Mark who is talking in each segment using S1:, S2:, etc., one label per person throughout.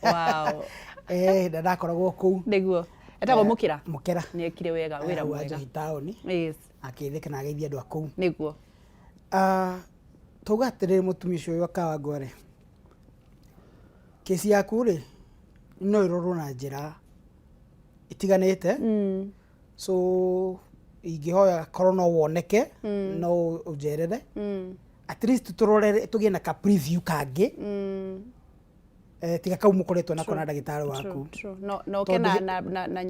S1: Wow.
S2: Na ndakoragwo kũu.
S1: Nĩguo. Etagwo Mũkĩra.
S2: Mũkĩra.
S1: Nĩ ekire wega, wĩra
S2: Hau wa
S1: mwega.
S2: Njohi taũni. Akĩthĩka na ageithia andũ a kũu. Ah, tauga atĩrĩrĩ, mũtumia ũcio wa Kawangware, kesi yaku rĩ, no ĩrorwo na njĩra itiganĩte. So ingĩhoya korwo no woneke, no ũnjerere, at least tũrore, tũgĩe na ka preview kangĩ, tiga kau mũkoretwo nako na ndagĩtarĩ waku.
S1: True. No no ke
S2: Tondũ
S1: na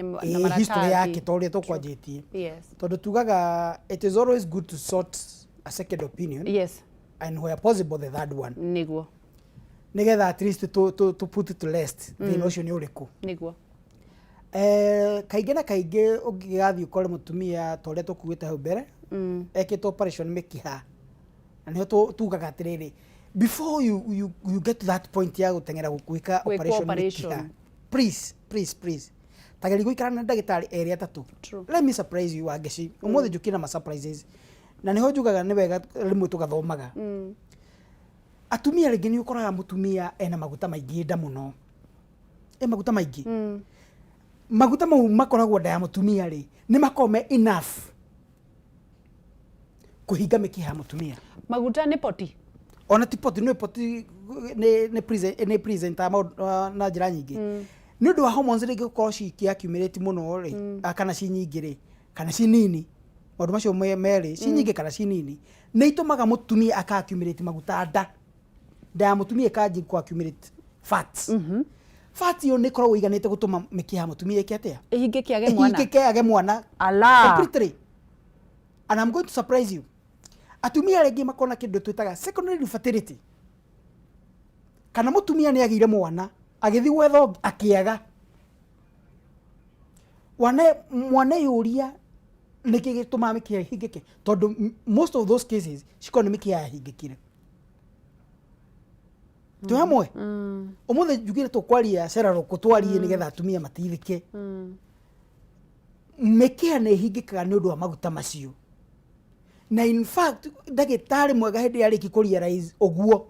S2: history
S1: maratathi.
S2: Yake ta ũrĩa tũkwanjĩtie, tondũ tugaga it is always good to sort a second opinion and where possible the third one, nĩgetha at least to put it to rest thĩna ũcio nĩ ũrĩkũ. Kaingĩ na kaingĩ ũngĩgathiĩ ũkore mũtumia ta ũrĩa tũkuĩte hau mbere ekĩtwo operation mĩkiha, na nĩho tugaga atĩrĩrĩ, before you get to that point ya gũteng'era gwĩka
S1: Gwĩkwo
S2: operation
S1: operation.
S2: mĩkiha, please, please, please, tageria gũikara na ndagĩtarĩ erĩ atatũ. Let me surprise you, Wangeci, ũmũthĩ njũkire na ma surprises, na nĩho njugaga nĩ wega rĩmwe tũgathomaga. Atumia rĩngĩ nĩ ũkoraga mũtumia ena maguta maingĩ nda mũno, e maguta maingĩ. Maguta mau makoragwo nda ya mũtumia rĩ, nĩ makoragwo me enough kũhinga mĩkiha ya mũtumia.
S1: Maguta nĩ poti.
S2: Ona ti poti, nĩ poti nĩ present maũndũ na njĩra nyingĩ nĩ ũndũ wa hormones rĩngĩ gũkorwo cikĩ accumulate mũno rĩ, kana ci nyingĩ rĩ, kana ci nini, maũndũ macio merĩ, ci nyingĩ kana ci nini, nĩ itũmaga mũtumia aka accumulate maguta nda. Nda ya mũtumia ĩkanji kũ accumulate fats. Fats ĩyo nĩ ĩkoragwo ĩiganĩte gũtũma mĩkiha ya mũtumia ĩke atĩa?
S1: Ĩhingĩke age mwana.
S2: Ĩhingĩke age mwana.
S1: Ala.
S2: Completely. And I'm going to surprise you, atumia arĩa aingĩ makona kĩndũ twĩtaga secondary infertility, kana mũtumia nĩ agĩire mwana, agĩthiĩ gwetha ũngĩ akĩaga wane mwana, yũria nĩkĩ gĩtũmaga mĩkiha ĩhingĩke, tondũ most of those cases cikorwo nĩ mĩkiha yahingĩkire. Twĩ hamwe ũmũthĩ, njugire tũkwaria cerarũkũ, twarie nĩgetha atumia mateithĩke. Mĩkiha nĩ ĩhingĩkaga nĩ ũndũ wa maguta macio, na in fact ndagĩtarĩ mwega hĩndĩ yarĩki kũ realize ũguo,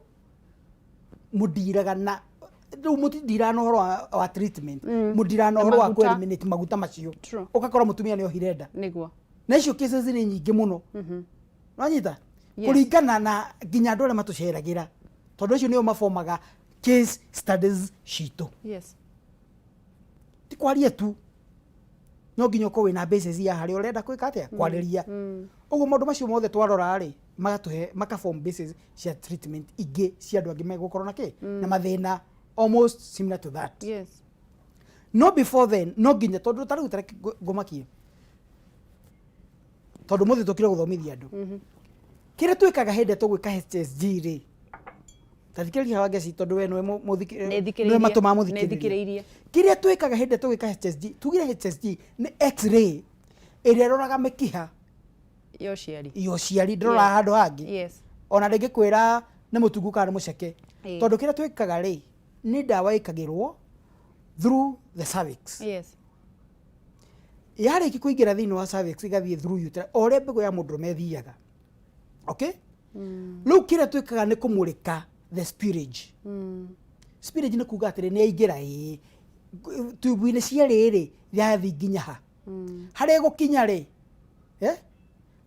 S2: mũndiraga na rĩu mũtindiraga na ũhoro wa treatment, mũndiraga na ũhoro wa
S1: maguta.
S2: kũ eliminate maguta macio. Ũgakora mũtumia nĩ ohire nda. Na icio cases nĩ nyingĩ mũno, wanyita?
S1: Yes.
S2: Kũringana na nginya andũ arĩa matũceragĩra, tondũ acio nĩo mabomaga case studies citũ. Ti kwaria tu, no nginya ũkorwo wĩna basis ya harĩa ũrenda gwĩka atĩa, kwarĩria. Ũguo maũndũ macio mothe twarora rĩ, magatũhe maka form basis cia treatment ingĩ cia andũ angĩ megũkorwo na kĩ na mathĩna almost similar to that. No before then no nginya, tondũ ta rĩu tareke ngũmakie, tondũ mũthĩ tũkire gũthomithia andũ kĩrĩa twĩkaga hĩndĩ ĩrĩa tũgwĩka HSG rĩ. Ta thikĩrĩria hawa, Ngeci, tondũ we nĩwe
S1: Nĩ thikĩrĩirie.
S2: nĩwe matũ ma
S1: Nĩ
S2: mũthikĩrĩria.
S1: Thikĩrĩirie.
S2: Kĩrĩa twĩkaga hĩndĩ ĩrĩa tũgwĩka HSG, tugire HSG nĩ x-ray ĩrĩa ĩroraga mĩkiha
S1: ya ũciari.
S2: Ya ũciari, ndĩroraga handũ hangĩ. Ona ndĩngĩkwĩra nĩ mũtungu kana nĩ mũceke, tondũ kĩrĩa twĩkaga rĩ, nĩ ndawa ĩkagĩrwo through the cervix. Yarĩki kũingĩra thĩinĩ wa cervix, ĩgathiĩ through uterus o ũrĩa mbegũ ya mũndũrũme ĩthiaga, okay? Rĩu kĩrĩa twĩkaga nĩ kũmũrĩka the spillage. Spillage nĩ kuga atĩrĩ, nĩ yaingĩra ĩĩ tube-inĩ cierĩ rĩ, yathiĩ nginya ha harĩa ĩgũkinya rĩ, eh?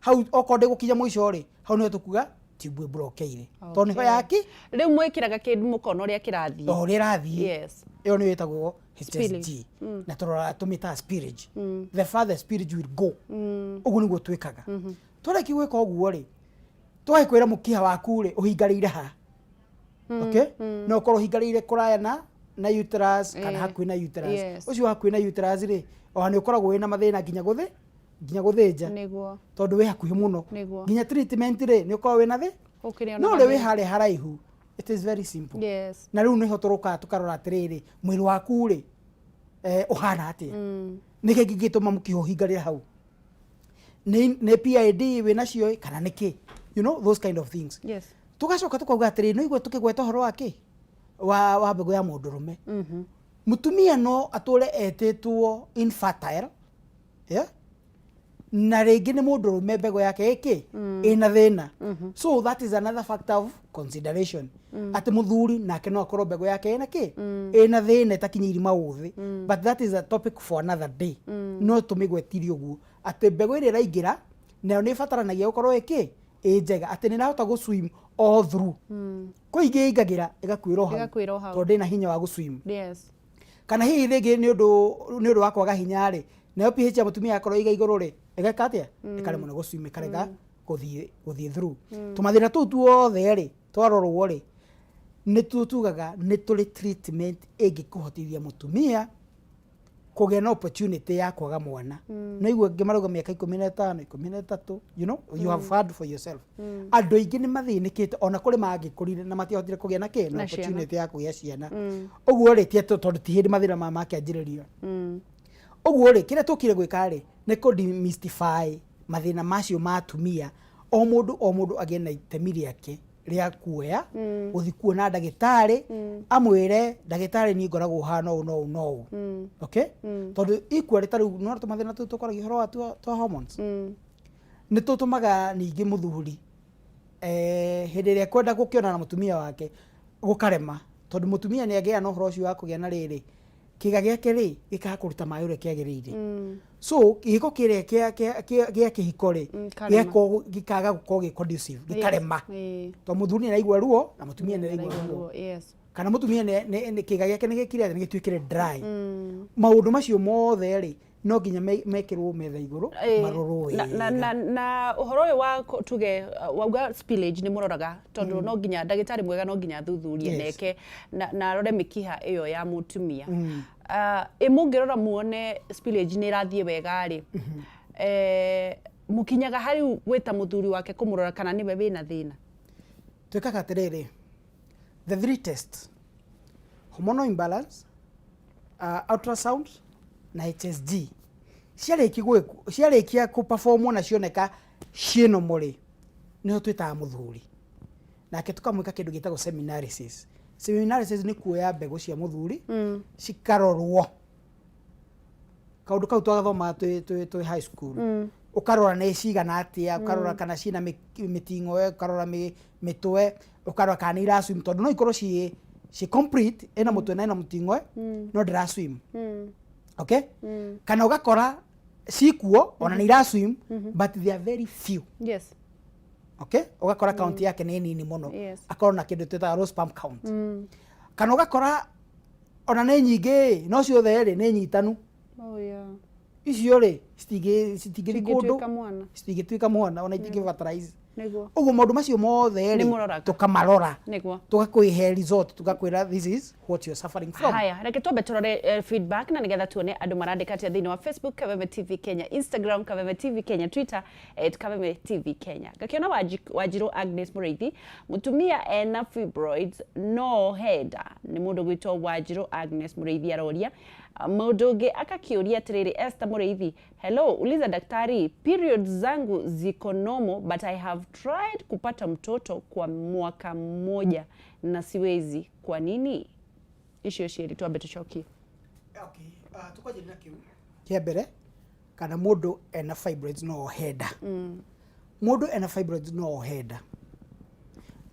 S2: Hau okorwo ndĩgũkinya mũico rĩ, hau nĩho tũkuga tube ĩblokeire, tondũ nĩho yaki.
S1: Rĩu mwĩkĩraga kĩndũ mũkona ũrĩa kĩrathiĩ.
S2: O ũrĩa ĩrathiĩ. Ĩyo nĩyo ĩtagwo
S1: Spillage.
S2: HSG, na tũroraga, tũmĩtaga spillage, the farther spillage will go. Ũguo nĩguo twĩkaga. Twarĩkia gwĩka ũguo rĩ, tũgagĩkwĩra mũkiha waku rĩ, ũhingarĩire ha, okay? No ũkorwo ũhingarĩire kũraya na uterus kana hakuhĩ na uterus. Ũcio hakuhĩ na uterus rĩ, ona nĩ ũkoragwo wĩna mathĩna nginya gũthĩnja, tondũ wĩ hakuhĩ mũno. Nginya treatment rĩ, nĩ ũkoragwo wĩna thĩ.
S1: Ũkĩrĩ ona
S2: No ũrĩa wĩ
S1: mathĩna.
S2: harĩa haraihu, it is very simple. Na rĩu nĩho tũrũkaga tũkarora atĩrĩrĩ, mwĩrĩ waku rĩ, ũhana atĩa? Nĩkĩ kĩngĩtũma mũkiha ũhingarĩre hau? Nĩ PID wĩ nacio ĩ, kana nĩkĩ? You know those kind of things. Tũgacoka tũkauga atĩrĩ, nĩ igua tũkĩgweta ũhoro wa kĩ wa mbegũ ya mũndũrũme. Mũtumia no atũre etĩtwo infertile, yeah? Na rĩngĩ nĩ mũndũrũme mbegũ yake ĩkĩ ĩna thĩna. So that is another factor of consideration, atĩ mũthuri nake no akorwo mbegũ yake ĩna kĩ, ĩna thĩna, ĩtakinyĩiri maũthĩ. But that is a topic for another day. No tũmĩgwetirie ũguo atĩ mbegũ ĩrĩa ĩraingĩra nayo nĩ ĩbataranagia gũkorwo ĩkĩ ĩ njega, atĩ nĩ ĩrahota gũ swim all through. Kwĩ ingĩ ĩingagĩra ĩgakuĩra o hau,
S1: Ĩgakuĩra o hau.
S2: tondũ ndĩna hinya wa gũ swim. Kana hihi rĩngĩ nĩ ũndũ wa kwaga hinya rĩ, nayo pH ya mũtumia yakorwo ĩiga igũrũ rĩ, ĩgeka atĩa? Ĩkaremwo nĩ gũ swim, ĩkarega gũthiĩ through. Tũmathĩna tũu tuothe rĩ, twarorwo rĩ, nĩ tuo tugaga nĩ tũrĩ treatment ĩngĩkũhotithia mũtumia kũgĩa na opportunity ya kwaga mwana. No igua angĩ marauga mĩaka 15, 13. You have heard for yourself, andũ aingĩ nĩ mathĩnĩkĩte, ona kũrĩ mangĩkũrire na matiahotire kũgĩa na kĩ, na
S1: Na ciana.
S2: opportunity ya kũgĩa ciana. Ũguo rĩ, ti atĩ tondũ ti hĩndĩ mathĩna maya makĩanjĩrĩrio. Ũguo rĩ, kĩrĩa tũkire gwĩka rĩ, nĩ kũ demystify mathĩna macio ma atumia. O mũndũ, o mũndũ agĩe na itemi rĩake rĩa kuoya gũthiĩ kuona ndagĩtarĩ, amwĩre, "Ndagĩtarĩ, niĩ ngoragwo hana ũũ na ũũ na ũũ." Okay, tondũ equally ta rĩu no tũmathĩna tũu tũkoragia ũhoro wa twa hormones nĩ tũtũmaga ningĩ mũthuri hĩndĩ ĩrĩa ekwenda gũkĩona na mũtumia wake gũkarema, tondũ mũtumia nĩ agĩa na ũhoro ũcio wa kũgĩa na rĩrĩ, kĩga gĩake rĩ gĩkaga kũruta maĩ ũrĩa kĩagĩrĩire. So gĩko kĩrĩa gĩa kĩhiko rĩ,
S1: Karema.
S2: gĩkaga gũkorwo gĩ conducive, gĩkarema, tondũ mũthuri nĩ araigua ruo na mũtumia nĩ araigua ruo, kana mũtumia kĩga gĩake nĩ gĩkire atĩa, nĩ gĩtuĩkire dry. Maũndũ macio mothe rĩ, no nginya mekĩrwo metha igũrũ, marorwo
S1: na,
S2: wega.
S1: Na ũhoro ũyũ wa tuge wauga spillage nĩ mũroraga, tondũ no nginya ndagĩtarĩ mwega no nginya athuthurie neke na arore mĩkiha ĩyo ya mũtumia. Ĩ mũngĩrora muone spillage nĩ ĩrathiĩ wega rĩ, mũkinyaga harĩ gwĩta mũthuri wake kũmũrora kana nĩwe wĩna thĩna?
S2: Twĩkaga atĩrĩrĩ, the three test, hormonal imbalance, ultrasound na HSG, ciarĩkia ciarĩkia kũperformwo na cioneka ciĩ normal rĩ, nĩho twĩtaga mũthuri nake tũkamwĩka kĩndũ gĩtagwo seminalysis. Seminalysis nĩ kuoya mbegũ cia mũthuri cikarorwo. Kaũndũ kau twagathomaga twĩ high school. Ũkarora nĩ cigana atĩa, ũkarora kana ciĩna mĩting'oe, ũkarora mĩtwe, ũkarora kana nĩ ira swim, tondũ no ikorwo ciĩ complete, ĩna mũtwe na ĩna mũting'oe, no ndĩra swim. Okay, kana ũgakora cikuo ona nĩ ira swim, but they are very few. Okay, ũgakora count yake nĩ nini mũno. Akorwo na kĩndũ twĩtaga low sperm count. Kana ũgakora ona nĩ nyingĩ, no ciothe rĩ nĩ nyitanu. Icio rĩ citingĩthiĩ kũndũ.
S1: Cingĩtuĩka mwana.
S2: Citingĩtuĩka mwana, ona itingĩ fertilize. Ũguo maũndũ macio mothe
S1: Nĩ
S2: rĩ,
S1: mũroraga.
S2: tũkamarora, tũgakwĩhe result, tũgakwĩra this is what you're suffering from.
S1: Haya, reke twambe tũrore feedback na nĩgetha tuone andũ marandĩka atĩa thĩinĩ wa Facebook Kameme TV Kenya, Instagram Kameme TV Kenya, Twitter @KamemeTVKenya. Ngakĩona Wanjirũ Agnes Mũrĩithi, mũtumia ena fibroids no henda? Nĩ mũndũ gwĩtwo Wanjirũ Agnes Mũrĩithi aroria. Mũndũ ũngĩ akakĩũria atĩrĩrĩ, Esther Mũrĩithi, "Hello, uliza daktari, periods zangu ziko normal but I have tried kupata mtoto kwa mwaka mmoja na siwezi, kwa nini?" Icio cierĩ twambe tũcokie.
S2: Okay, tukwanjĩrĩria na kĩu kĩa mbere, kana mũndũ ena fibroids no ohe nda. Mũndũ ena fibroids no ohe nda,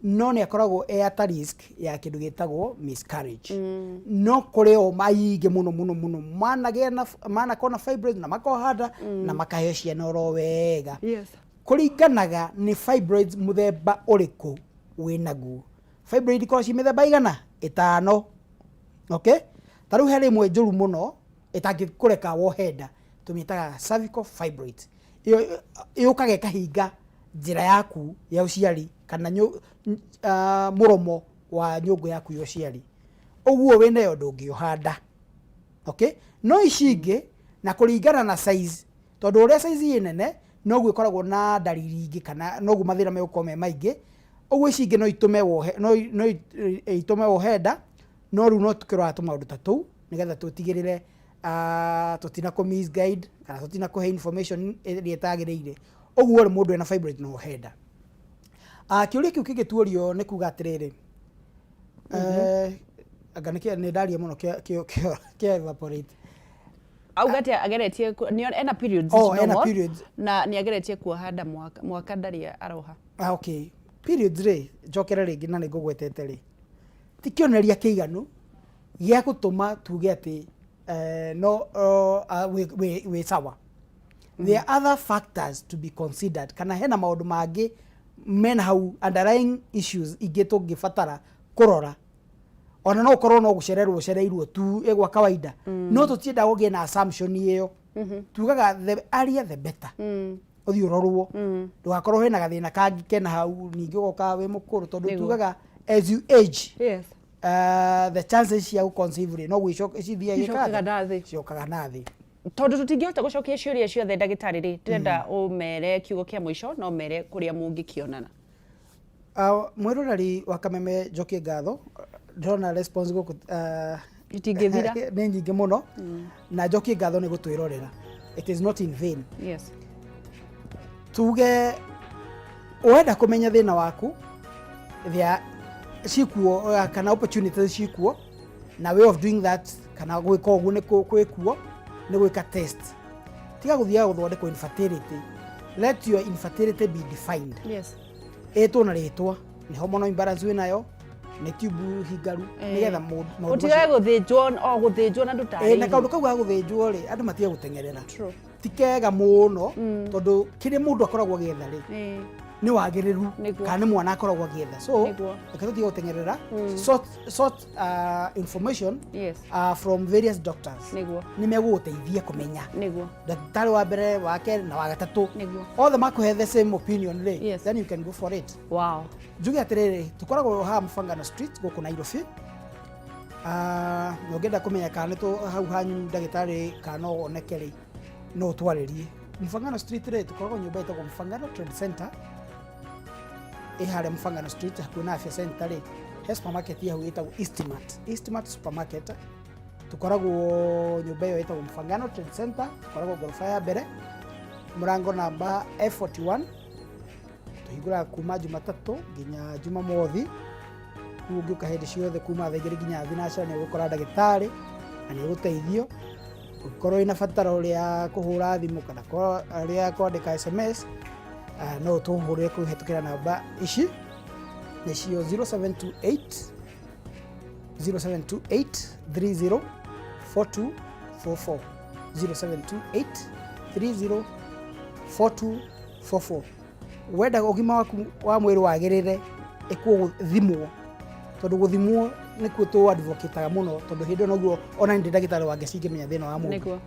S2: no nĩ akoragwo e at a risk ya kĩndũ gĩtagwo miscarriage. No kũrĩ o maingĩ mũno mũno mũno managĩa na manakorwo na fibroids na makoha nda na makaheo ciana oro wega. Kũringanaga nĩ fibroids mũthemba ũrĩkũ wĩnaguo. Fibroid ikoragwo ci mĩthemba 500. Okay, ta rĩu he rĩmwe njũru mũno ĩtangĩkũreka wohe nda, tũmĩtaga cervical fibroids. Ĩyo yũkaga ĩkahinga njĩra yaku ya ũciari kana mũromo wa nyũngũ yaku ya ũciari. Ũguo wĩnayo ndũngĩoha nda. Okay, no ici ingĩ na kũringana na size, tondũ ũrĩa size ĩ nene noguo ĩkoragwo na ndariri ingĩ kana noguo mathĩna megũkorwo me maingĩ. Ũguo ici ingĩ no itũme wohe, no itũme wohe nda, no rĩu no tũkĩroraga tũmaũndũ ta tũu nĩgetha tũtigĩrĩre tũtina kũ misguide kana tũtina kũhe information ĩrĩa ĩtagĩrĩire. Ũguo rĩ, mũndũ ena fibroid no ohe nda. Kĩũria kĩu kĩngĩ tuorio nĩ kuga atĩrĩrĩ, anga nĩ ndaria mũno, kĩa evaporate.
S1: Auga atĩ ageretie ena periods.
S2: Oh, ena
S1: normal,
S2: periods.
S1: Na nĩ ageretie kuoha nda mwaka mwaka ndarĩ aroha.
S2: Ah, okay, periods rĩ, njokere rĩngĩ na nĩ ngũgwetete rĩ, ti kĩonereria kĩiganu gĩa gũtũma tuge atĩ no wĩ sawa. There are other factors to be considered, kana hena maũndũ mangĩ mena hau, underlying issues ingĩ tũngĩbatara kũrora. Ona no ũkorwo no gũcererwo ũcereirwo tu ĩ gwa kawaida, no tũtienda gũgĩe na assumption ĩyo. Tugaga the earlier the better ũthiĩ ũrorwo, ndũgakorwo hena gathĩna kangĩ kena hau, ningĩ ũgoka wĩ mũkũrũ, tondũ tugaga as you age, the chances cia gũconceive rĩ, no gwĩcoka cithiaga.
S1: Icokaga na thĩ.
S2: Cicokaga na thĩ.
S1: Tondũ tũtingĩhota gũcokia ciũria ciothe, ndagĩtarĩ rĩ, ndĩrenda ũmere kiugo kĩa mũico na ũmere kũrĩa mũngĩkĩonana.
S2: Mwĩroreri wa Kameme, njokie ngatho. Ndĩrona response gũkũ
S1: Itingĩthira.
S2: nĩ nyingĩ mũno, na njokie ngatho nĩ gũtwĩrorera. It is not in vain. Tuge wenda kũmenya thĩna waku, there cikuo kana opportunities cikuo, na way of doing that kana gwĩka ũguo nĩ gwĩkuo nĩ gwĩka test. Tiga gũthiaga gũthondekwo infertility. Let your infertility be defined, ĩtwo na rĩtwa, nĩ hormonal imbalance wĩnayo, nĩ tube hingaru, nĩgetha maũndũ
S1: Ũtigage gũthĩnjwo o gũthĩnjwo na
S2: na
S1: ndũtarĩirio.
S2: Kaũndũ kau ga gũthĩnjwo rĩ, andũ matige gũteng'erera.
S1: True.
S2: Ti kega mũno, tondũ kĩrĩa mũndũ akoragwo agĩetha rĩ, nĩ wagĩrĩru kana nĩ mwana akoragwo agĩetha. So reke tũtige gũteng'erera. Sort information from various doctors. Nĩ megũgũteithia kũmenya ndagĩtarĩ wa mbere, wa kerĩ na wa gatatũ, othe makũhe the same opinion rĩ, then you can go for it. Njuge atĩrĩrĩ, tũkoragwo haha Mũbangano Street gũkũ Nairobi. Na ũngĩenda kũmenya kana nĩ hau hanyu ndagĩtarĩ kana no oneke rĩ, no ũtwarĩrie. Mũbangano Street rĩ, tũkoragwo nyũmba ĩtagwo Mũbangano Trade Center, ĩ harĩa Mũbangano Street hakuhĩ na Afya Center rĩ, he supermarket hau ĩtagwo Eastmart, Eastmart Supermarket. Tũkoragwo nyũmba ĩyo ĩtagwo Mũbangano Trade Center, tũkoragwo ngoroba ya mbere, mũrango namba F41. Tũhingũraga kuma Jumatatũ nginya Jumamothi. Kũu ũngĩũka hĩndĩ ciothe kuma thaa 2 nginya 4 nĩ ũgũkora ndagĩtarĩ na nĩ ũgũteithio. Ũngĩkorwo wĩna bataro rĩa kũhũra thimũ kana rĩa kwandĩka SMS, no ũtũhũrĩre kũhetũkĩra namba ici, nĩcio 0728 0728 30 4244, 0728 30 4244. Wenda ũgima waku wa mwĩrĩ wagĩrĩre, ĩkwo gũthimwo, tondũ gũthimwo nĩkuo tũ advocate mũno, tondũ hĩndĩ ĩyo noguo ona ndĩ ndagĩtarĩ wa ngeci ingĩmenya thĩna wa mũndũ.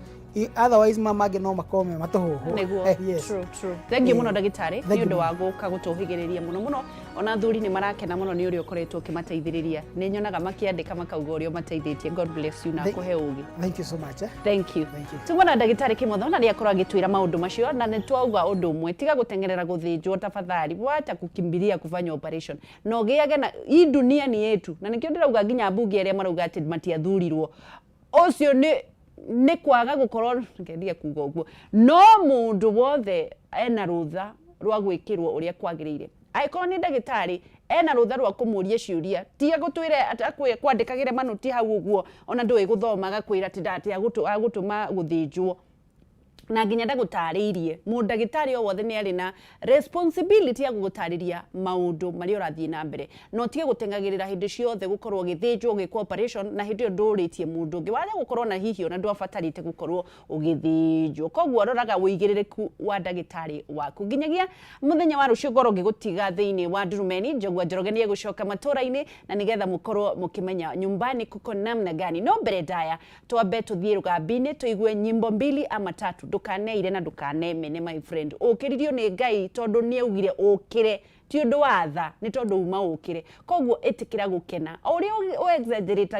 S2: Otherwise ma mangĩ no makorwo me matũhũhũ.
S1: Yes. True, true. Thank you mũno, ndagĩtarĩ,
S2: Thank
S1: nĩ
S2: you
S1: ũndũ wa gũka gũtũhĩgĩrĩria mũno mũno. Ona athuri nĩ marakena mũno nĩ ũrĩa ũkoretwo ũkĩmateithĩrĩria. Nĩ nyonaga makĩandĩka makauga ũrĩa ũmateithĩtie. God bless you na akũhe ũgĩ.
S2: Thank you so much, eh.
S1: Thank you.
S2: Thank you.
S1: Tumona ndagĩtarĩ Kimotho na nĩ akorwo agĩtwĩra maũndũ macio, na nĩ twauga ũndũ ũmwe, tiga gũteng'erera gũthĩnjwo tafadhali, wacha kukimbilia kufanya operation na ũgĩage na hii dunia ni yetu. Na nĩkĩo ndĩrauga nginya ambunge arĩa marauga atĩ matiathurirwo, ũcio nĩ kwaga gũkorwo ngendia kuga ũguo, no mũndũ wothe ena rũtha rwa gwĩkĩrwo ũrĩa kwagĩrĩire. Angĩkorwo nĩ ndagĩtarĩ, ena rũtha rwa kũmũria ciũria. Tiga gũtwĩre atĩ kwandĩkagĩre manoti hau ũguo, ona ndũĩ gũthoma, agakwĩra atĩ atĩ agũtũma gũthĩnjwo na nginya ndagũtarĩirie. Mũndagĩtarĩ o wothe nĩ arĩ na responsibility ya gũgũtarĩria maũndũ marĩa ũrathiĩ na mbere, na ũtige gũteng'agĩrĩra hĩndĩ ciothe gũkorwo ũgĩthĩnjwo, ũgĩkwo operation, na hĩndĩ ĩyo ndũrĩtie mũndũ ũngĩ waja gũkorwo na hihi ona ndwabatarĩte gũkorwo ũgĩthĩnjwo. Koguo roraga ũigĩrĩrĩku wa ndagĩtarĩ waku. Nginyagia mũthenya wa rũciũ ngorwo ngĩgũtiga thĩinĩ wa ndurumeni, Njogua Njoroge nĩ egũcoka matũra-inĩ na nĩgetha mũkorwo mũkĩmenya nyumbani kuko namna gani. No mbere ndaya twambe tũthiĩ rũgambi-inĩ tũigue nyimbo mbili ama tatu. Ndũkaneire na ndũkanemene, my friend. Ũkĩririo nĩ Ngai tondũ nĩ augire ũkĩre, ti ũndũ wa tha, nĩ tondũ uma ũkĩre. Koguo ĩtĩkĩra gũkena o ũrĩa ũ exaggerate.